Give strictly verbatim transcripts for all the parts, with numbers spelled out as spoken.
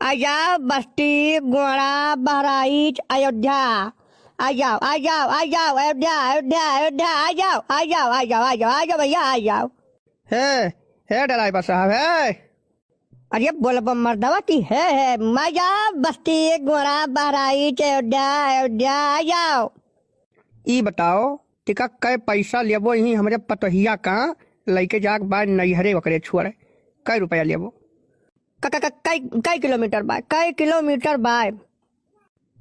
आ जाओ बस्ती, गोंड़ा, बहराइच, अयोध्या। आ जाओ, आ जाओ, आ जाओ, अयोध्या, अयोध्या, अयोध्या, आ जाओ, आ जाओ, आ जाओ, आ जाओ, आ जाओ भैया, आ जाओ। हे, हे ड्राइवर साहब, हे। अरे बोलबो मर्दवा की हे, हे, आ जाओ बस्ती, गोंड़ा, बहराइच, अयोध्या, अयोध्या, आ जाओ। ई बताओ, टिका कै पैसा लेबो ही हमरे पतोहिया का लइके जाक बा नैहरे ओकरे छोड़े? कै रुपया लेबो? क-, क-, क-, कै, कै किलोमीटर बा? कै किलोमीटर बा?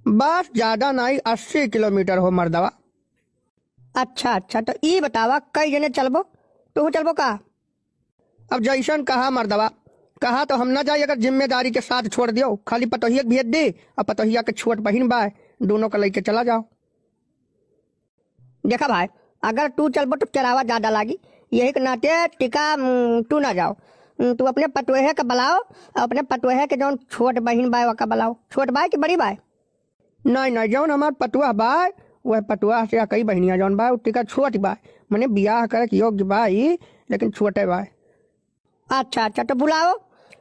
बस ज्यादा नाई, अस्सी किलोमीटर हो मर्दवा। अच्छा, अच्छा, तो ई बतावा, कै जने चलबो? तू चलबो का? अब जैसन कहा मर्दवा, कहा तो हम ना जाई, अगर जिम्मेदारी के साथ छोड़ दियो, खाली पतोहिया के भेज दी, अब पतोहिया के छोट बहिन बा, दोनों का लइके चला जाओ। देखा भाई, अगर तू चलबो तो किरावा ज्यादा लागी, यही के नाते टिका, उम, तू ना जाओ। उम, तू अपने पतोहे के बुलाओ, और अपने पतोहे के जौन छोट बहिन बा, ओका बुलाओ। छोट बा कि बड़ी बा? नहीं, नहीं, जौन हमार पतोह बा, वह पतोह से कई बहिनिया जौन बा, उ टिका छोट बा, मने बियाह करे के योग्य बा ई, लेकिन छोटे बा। अच्छा, अच्छा, तो बुलाओ,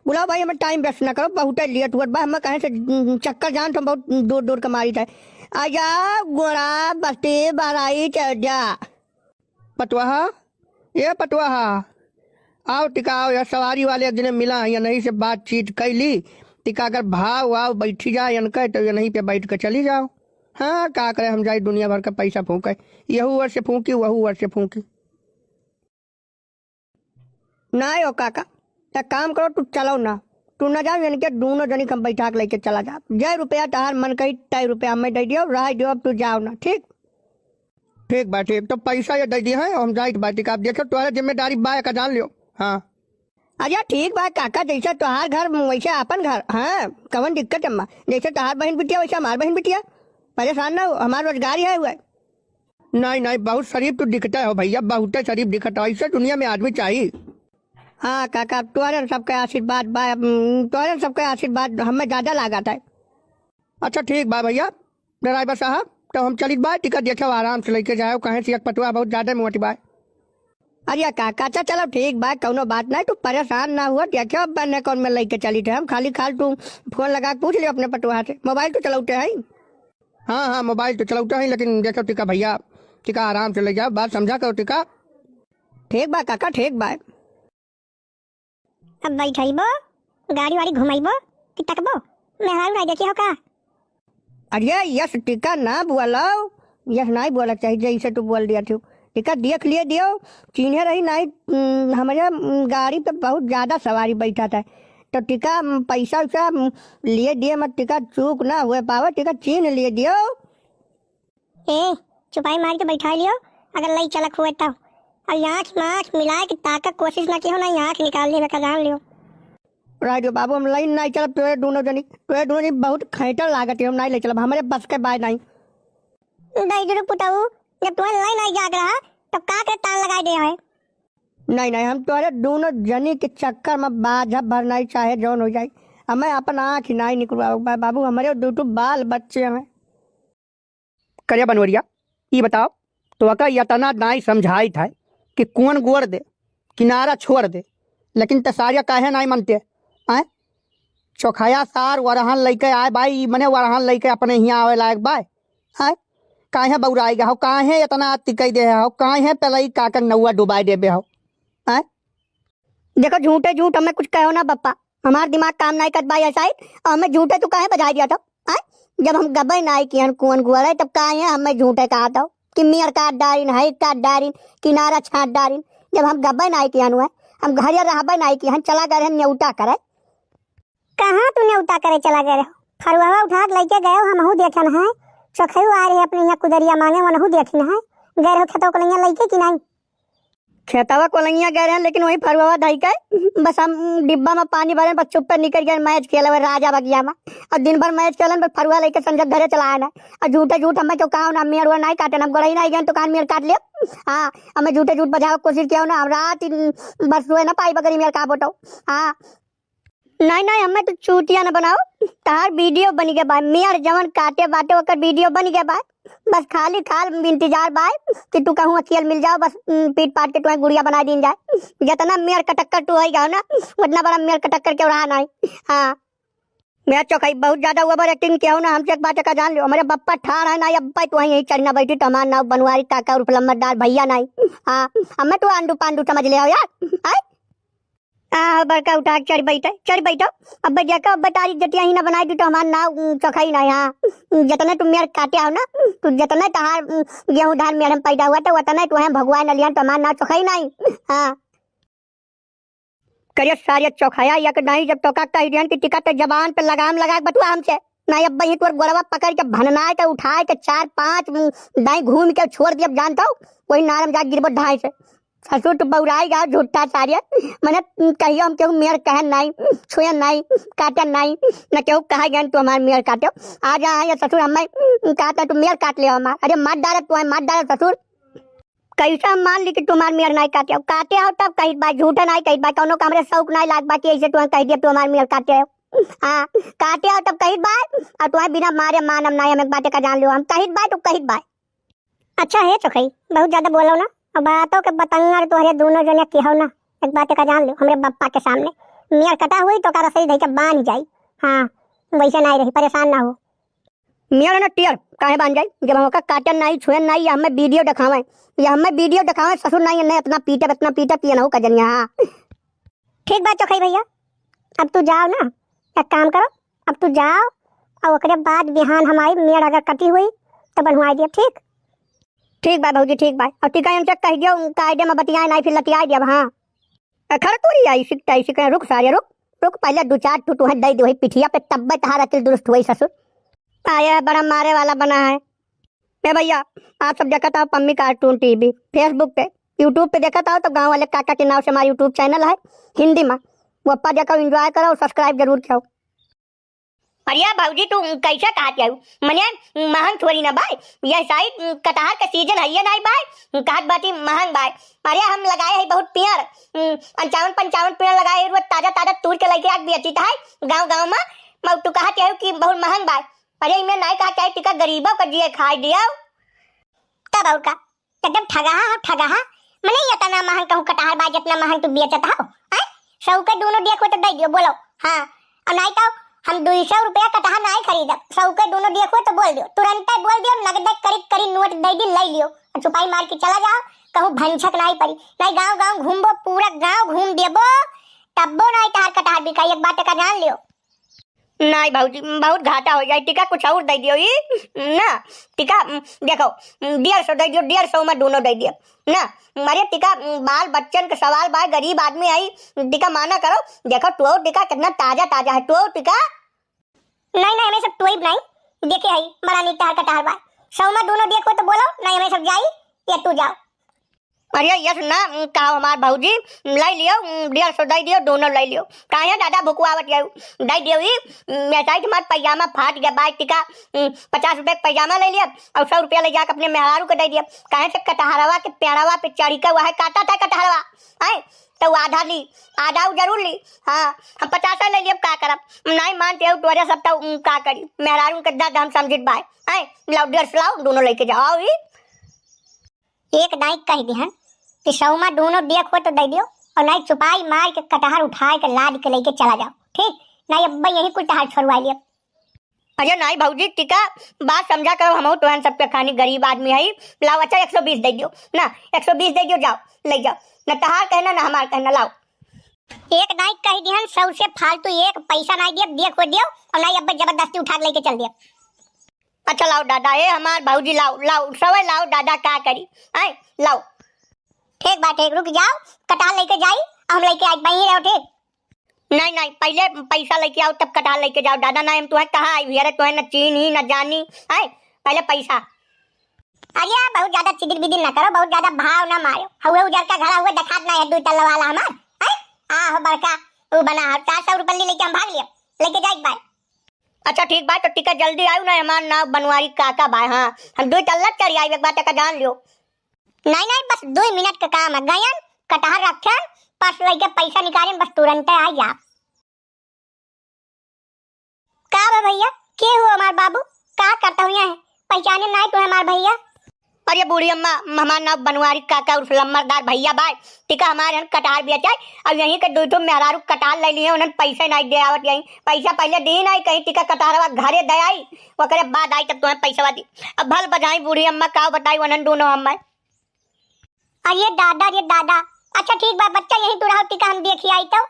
बुलाओ भाई, हमें टाइम वेस्ट ना करो, बहुत लेट हुआ बा, हमें कहे से, उम, चक्कर जान तो बहुत दूर दूर का मारी था। आ जाओ गोंड़ा, बस्ती, बहराइच, अयोध्या। पतोहा, ए पतोहा, आओ टिका आओ, यह सवारी वाले एक जने मिला है, यनही से बातचीत कैली, टिका अगर भाव आओ बैठी जाए यनके तो यनही पे बैठ के चली जाओ। हाँ, का करे, हम जाई दुनिया भर का पैसा फूके, यहू ओर से फूकी, वहू ओर से फूकी। नाय हो काका, एक काम करो, तू चलो ना, तू ना जाओ, इनके दोनों जनी के हम बैठा के लेके चला जाब। जय रुपया तहार मन कही, तय रुपया हमें दे दियो, रह दियो, अब तू जाओ ना, ठीक? ठीक बा, ठीक। तो पैसा ये दे दिए हैं, हम जाइत बाटी का। आप देखो, तोहरे जिम्मेदारी बा, का जान लियो। हाँ। अच्छा, ठीक बा काका, जैसे तोहार घर वैसे आपन घर। हाँ, कवन दिक्कत है अम्मा? जैसे तोहार बहन बिटिया, वैसे हमार बहन बिटिया। परेशान ना हो, हमार रोजगार ही है हुआ। नहीं, नहीं, बहुत शरीफ तू दिखता हो भैया, बहुते शरीफ दिखता हो। ऐसे दुनिया में आदमी चाहिए। हाँ काका, तोहरे सबके आशीर्वाद बा, हम्म, तोहरे सबके आशीर्वाद हमें ज्यादा लागत है। अच्छा, ठीक बा भैया, ड्राइवर साहब, तो हम चलित बा, टिकट देखो, आराम से लेके जाओ, कहे से एक पतोहा बहुत ज्यादा मोटी बा। अरे काका, अच्छा चलो ठीक बा, कौनो बात नहीं, तू परेशान ना हुआ, देखो अब बने कौन में लेके चलित है, हम खाली खाल तू फोन लगा के पूछ लियो अपने पतोहा से, मोबाइल तो चलौते हैं। हाँ, हाँ, मोबाइल तो चलौते हैं, लेकिन देखो टिका भैया, टिका आराम से ले जाओ, बात समझा करो टिका। ठीक बा काका, ठीक बा। अब बैठइबो, गाड़ी वाड़ी घुमइबो कि तकबो? मेहरारू ना देखे हो का? अरे यस टिका ना बोलो, यस नहीं बोला चाहिए, जैसे तू बोल दिया तू। टिका देख लिए दियो, चीन्हे रही नहीं, उम, हमारे, उम, गाड़ी पे बहुत ज्यादा सवारी बैठा था, तो टिका, उम, पैसा वैसा, उम, लिए दिए मत, टिका चूक ना हुए पावे, टिका चीन्ह लिए दियो। ए, चुपाई मार के बैठा लियो, अगर लई चलक हुए तब। अब आँख में आँख मिला के ताकक कोशिश ना कियो, ना आँख निकाल लेवे का जान लियो। राजू बाबू, हम लई नहीं चलब, तोरे दोनों जनी, तोरे दोनों जनी बहुत खैटर लागत है, हम नहीं ले चलब, हमारे बस के बाय नहीं। दैजरू पुतऊ, जब तुम्हें लई नहीं जाग रहा, तो का के तान लगाए दे है? नहीं, नहीं, हम तोरे दोनों जनी के चक्कर में बाझा भर नहीं, चाहे जौन हो जाए, हमें अपन आँख ही नहीं निकलवाओ बा-, बाबू, हमारे दो ठो बाल बच्चे हैं। करिया बनवरिया, ई बताओ, तोहका यतना नाई समझाइत है कि कौन गोड़ दे, किनारा छोड़ दे, लेकिन ते सारिया काहे नाई मनते? आय? चोखया सार वरहन लइके आए बाई, ई मने वरहन लइके अपने हियाँ आवे लायक बाय? आय? काहे बौराई गए हो? काहे इतना तिकई दे हो? काहे पेलई काकर नौआ डुबाई देबे हो? आय? देखो, झूठे झूठ हमें कुछ कहो ना बप्पा, हमार दिमाग काम नाई करत बा ऐसा ही, और हमें झूठे तू काहे बजाई दिया था? आय? जब हम गबे नाई किहन कुअन गुअरे, तब काहे हमें झूठे कहा था कि मेड़ काट डारिन, है काट डारिन, किनारा छाट डारिन? जब हम गबे नाई किहन हुए, हम घरे रहबे नाई किहन, चला गए रहन नेउता करे। कहाँ तू नेउता करे चला गए रहो? फरुआवा उठा के लइके गए हो, हमहू देखन है। चोखरू आए रहे अपने यहाँ कुदरिया मांगे, वनहू देखन है। गए रहो खेतवा कोलैया लइके कि नहीं? खेतवा कोलैया गए रहे, लेकिन वही फरुआवा धई के बस हम डिब्बा में पानी भरे, बस चुप्पे निकल गए मैच खेले हुए राजा बगिया में। और दिन भर मैच खेलन, बस फरुआ लेके संझा घरे चला आए ना। और झूठे झूठ हमें क्यों कहा ना, मेड़ वेड़ नहीं काटे ना, हम गोड़ही नहीं गए तो कान मेड़ काट लिया। हाँ, हमें झूठे झूठ बजावे कोशिश किया ना, हम रात दिन बस सोए ना पाई बगरी मेड़ का बोटो। हाँ, नहीं, नहीं, हमें तो चूतिया न बनाओ। तहार वीडियो बन गया बा, मेड़ जवन काटे बाटे ओकर वीडियो बन गया बा। बस खाली खाल इंतजार बा कि तू कहूँ अखियल मिल जाओ, बस, उम, पीट पाट के तुम्हें गुड़िया बना दीन जाए। जितना मेड़ कटक्कर तू होई गयो ना, उतना बड़ा मेड़ कटक्कर के रहा नहीं। हाँ। मेर चोखई, बहुत ज्यादा over acting किया हो ना हमसे, एक बात का जान लियो, हमरे बप्पा ठाड़ है ना, अब भाई तू वहीं यहीं चढ़ना बैठी तो हमार नाव बनवारी काका उर्फ लंबरदार भैया नहीं। हाँ, हमें तू आंडू पांडू समझ ले हो यार। आय? हाँ, बड़का उठा के चढ़ बैठे, चढ़ बैठो। अब देखो, अब तारीख जतिया ही ना बनाई दी तो हमार नाव, उम, चोखई नहीं। हाँ, जतने तुम मेर काटे हो ना, तू जतने तहार, उम, गेहूं धान मेर हम पैदा हुआ तो उतने तू हैं भगवान अलियन तो हमार नाव चोखई नहीं। हाँ। करिया सारिया चोखाया, एक दाई जब तोका कह दिहन कि टिका ते जबान पे लगाम लगा के बतुआ हमसे, ना अब वहीं तोर गोड़वा पकड़ के भननाए के उठाए के चार पांच दाई घूम के छोड़ दियब जानत हो, वही नारम जा गिरबो ढाई से। ससुर तू बौराई गा झूठा सारिया, मने कहियो हम केहू मेर कहन नाई, छुएन नाई, काटन नाई, न केहू कहा गयन तू हमार मेर काटो। आ जा है ये ससुर हमें कहता तू मेर काट ले हमार, अरे मार डाले तू है, मार डाले ससुर। कैसे हम मान ली कि तुम्हार मेर नाई काटे हो? काटे हो तब कहित बा, झूठे नाई कहित बा, कौनो का हमरे शौक नाई लाग बा कि ऐसे तुम्हें कह दिया तुम्हार मेर काटे हो। हाँ, काटे हो तब कहित बा, और तुम्हें बिना मारे मानम नाई, हम एक बात का जान लो, हम कहित बा तो कहित बा। अच्छा है चोखई, बहुत ज्यादा बोलो ना, और बातों के बतंगर तोहरे दोनों जने की हो ना, एक बात का जान लो, हमरे बप्पा के सामने मेर कटा हुई तो का रसोई धई के बांध जाई। हाँ, वैसे नाई रही, परेशान ना हो। मेर न टियर काहे बांध जाई? जब हम ओका काटन नाई, छुएन नाई, या हमें वीडियो दिखावे, या हमें वीडियो दिखावे, ससुर नाई, इन्हें इतना पीटब, इतना पीटब कि ये ना हो कजनिया। ठीक बात चोखई भैया, अब तू जाओ ना, एक काम करो, अब तू जाओ और ओकरे बाद बिहान हमारी मेर अगर कटी हुई तो बनवाई दियो, ठीक? ठीक बा भौजी, ठीक बा। और टिका इनसे कह दियो, कायदे में बतियाए नाई, फिर लतियाए दियो, हाँ। अखर तोरी आई सिकता, आई सिकता, रुक सारे, रुक, रुक, पहले दो चार ठू तुहे दे दे वही पिठिया पे, तब्बे तहार अकिल दुरुस्त हुई ससुर। आया है, बड़ा मारे वाला बना है। ए भैया, आप सब देखत आओ पम्मी cartoon T V, Facebook पे, YouTube पे देखत आओ तो गाँव वाले काका के नाव से हमारा YouTube channel है हिंदी में, वो पर देखो, enjoy करो और subscribe जरूर करो। अरे भौजी, तू कैसे कहत हऊ? मने महंग थोड़ी ना बाय, यह साइड कटहर के season है ये नहीं बाय, कहत बाटी महंग बाय। अरे हम लगाए है बहुत पेड़, अंठावन पंचावन पेड़ लगाए है, रोज ताजा ताजा तूर के लेके आज बेचित है गाँव गाँव में। मग तू कहत हऊ कि बहुत महंग बाय। अरे इमे नहीं कहत है, टिका गरीबों का जिए खाए दियो। तब और का? एकदम ठगहा हो, ठगहा। मने इतना महंग कहूँ कटहर बा, जितना महंग तू बेचत हो, हैं? सौ के दोनों देखो तो दे दियो, बोलो। हाँ, और नहीं तो हम दो सौ रुपया कटहर नहीं खरीदब, सौ के दोनों देखो तो बोल दियो, तुरंते बोल दियो, नगदे करी करी नोट दे दी, ले लियो, और चुपाई मार के चला जाओ, कहूँ भंछक नहीं पड़ी, नहीं गाँव गाँव घूमबो, पूरा गाँव घूम देबो, तब्बो नहीं तहार कटहर बिकाई, एक बात का जान लियो। नाई भौजी, बहुत घाटा हो जाई, टिका कुछ और दे दियो ई, ना, टिका, उम, देखो, उम, डेढ़ सौ दे दियो, डेढ़ सौ में दोनों दे दियो, ना, अरे टिका, उम, बाल बच्चन के सवाल बा, गरीब आदमी आई, टिका माना करो, देखो, टुओ टिका कितना ताजा ताजा है, टुओ टिका। नहीं, नहीं, हमें सब टुई नहीं, देखे है, बड़ा नीक तहार कटहर बा, सौ में दोनों देखो तो बोलो, नहीं, हमें सब जाई, या तू जाओ। अरे यस ना, उम, कहो हमार भौजी, ले लियो, उम, डेढ़ सौ दे दियो, दोनों ले लियो। काहे दादा भुकवावत जाऊ? दे दियो ई, उम, ऐसा ही तुम्हार पैजामा फाट गया, बाय टिका, उम, पचास रुपए का पैजामा ले लिया और सौ रुपया ले जाके अपने मेहरारू के दे दिया। काहे से कटहरवा के पेड़वा पे चढ़ी के वह काटा था कटहरवा, हैं? तो वो आधा ली, आधा वो जरूर ली। हाँ, हम पचास ले लिया, का करब? नहीं मानते हो, तोरे सब तो, उम, का करी? मेहरारू के दर्द हम समझित बाय, हैं? लाओ डेढ़ सौ लाओ, दोनों लेके जाओ ई। एक दाई कह दिहन कि सौमा दोनों देख हो तो दे दियो और नहीं चुपाई मार के कटहर उठाए के लाद के लेके चला जाओ, ठीक? नहीं अब यही कुल तहार छोड़वा लियो। अरे नहीं भौजी, टिका बात समझा करो, हमहू तोहन सबके खानी गरीब आदमी है। लाओ अच्छा एक सौ बीस दे दियो ना, एक सौ बीस दे दियो, जाओ ले जाओ, न तहार कहना न हमार कहना, लाओ। एक दाई कह दिहन सौ से फालतू एक पैसा नहीं दियो, देख हो दियो और नहीं अब जबरदस्ती उठा के लेके चल दियो। अच्छा लाओ दादा, ए हमार भौजी लाओ, लाओ, सवे लाओ दादा, का करी? आए, लाओ। ठीक बा, ठीक, रुक जाओ, कटहर लेके जाई, हम लेके आई, वहीं रहो, ठीक? नहीं, नहीं, पहले पैसा लेके आओ, तब कटहर लेके जाओ दादा, नहीं हम तुम्हें कहाँ आई, अरे तुम्हें न चीन ही, न जानी, आए, पहले पैसा। अरे यार, बहुत ज्यादा चिदिर बिदिर ना करो, बहुत ज्यादा भाव ना मारो, हुए उजर का घड़ा हुए दिखात ना है, दो तल्ला वाला हमार, आए, आ हो बड़का, वो बना, चार सौ रुपये लेके हम भाग लिए, लेके जाए एक बार। अच्छा ठीक बा, तो टिका जल्दी आयु ना, हमार नाव बनवारी काका बा। हाँ, हम दो तल्ला चढ़ आयु, एक बात का जान लियो। नहीं नहीं, बस दो मिनट का काम है, गयन कटहर रखन, पर्स लेके पैसा निकालेन, बस तुरंत आ जा। का बा भैया, के हो हमार बाबू, का करता हुआ है, पहचाने नहीं तो हमार भैया? अरे बूढ़ी अम्मा, हमार नाव बनवारी काका उर्फ लम्बरदार भैया बाय। टिका हमार हन कटहर बेचाई, अब यहीं के दुइ ठो मेहरारू कटहर ले लिए, उन्हन पैसा नाहीं दे आवत यहीं। पैसा पहिले दी नाहीं, कहीं टिका कटहरवा घरे दे आई, ओकरे बाद आई तब तुम्हें पैसा दी। अब भल बजाई बूढ़ी अम्मा, का बताई उन्हन दूनो अम्मा। अरे दादा, अरे दादा। अच्छा ठीक बा बच्चा, यहीं तू रहो, टिका हम देखी आई तो।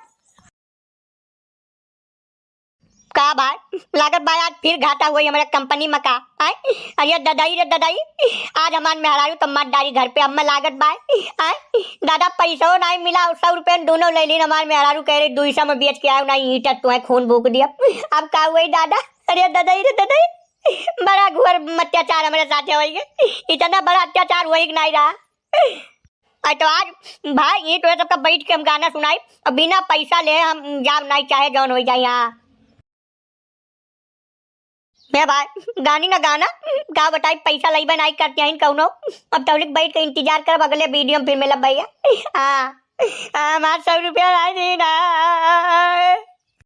का भाई, लागत बा आज फिर घाटा हुई हमरे कंपनी में का? आय? अरे ददाई रे ददाई, आज हमार मेहरारू तो मत डारी घर पे, हमें लागत बा। आय? दादा पैसो नाहीं मिला, सौ रुपये में दूनो ले लीन, हमार मेहरारू कह रही दुई सौ में बेच के आयो, नाहीं ईटा तुम्हें खून भूक दिया। अब का हुई दादा? अरे ददाई रे ददाई, बड़ा घोर अत्याचार हमरे साथे होई गए, इतना बड़ा अत्याचार होई कि नाहीं रहा। अरे तो आज भाई, ये तो सबका बैठ के हम गाना सुनाई, और बिना पैसा ले हम जाब नाहीं, चाहे जौन हो जाए यहाँ। मैं भाई, गानी ना गाना, का बताई, पैसा लइबे नाहीं करते हैं कौनो। अब तौलिक बैठ के इंतजार करब, अगले वीडियो में फिर मिलब भैया। हाँ, हाँ, हमार सौ रुपया नाहीं देना।